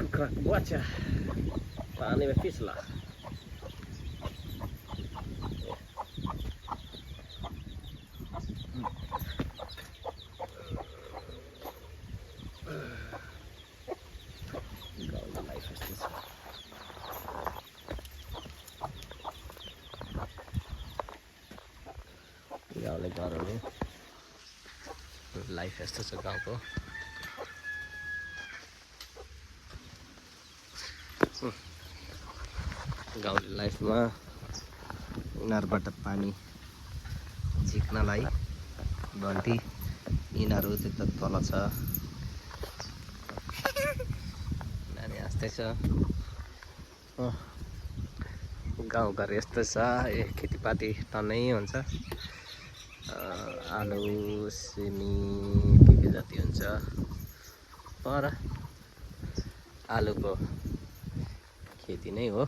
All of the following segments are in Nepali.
Crack watcha. Paano ba fisla? Gaulले life यस्तो छ गाउँले घरहरू लाइफ यस्तो छ गाउँको गाउँले लाइफमा इनारबाट पानी झिक्नलाई बन्टी यिनीहरू त्यता तल छ नानी हाँस्दैछ गाउँघर यस्तो छ खेतीपाती टन्नै हुन्छ आलु सिमी के जति हुन्छ पर आलुको खेती नै हो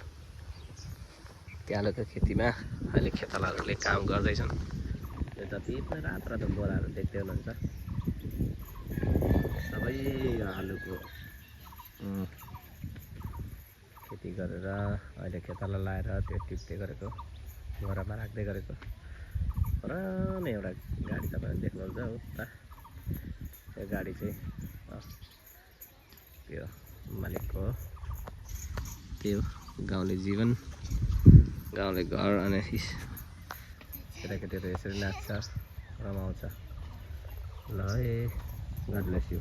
त्यो आलुको खेतीमा अहिले खेतालाहरूले काम गर्दैछन् त्यो जति पनि रात रातो बोराहरू देख्दै हुनुहुन्छ सबै आलुको खेती गरेर अहिले खेताला लाएर त्यो टिप्दै गरेको घरमा राख्दै गरेको पुरानो एउटा गाडी तपाईँले देख्नुहुन्छ उता त्यो गाडी चाहिँ त्यो मालिकको हो त्यो गाउँले जीवन गाउँले घर अनि केटाकेटीहरू यसरी नाच्छ रमाउँछ ल है गड ब्लेस यु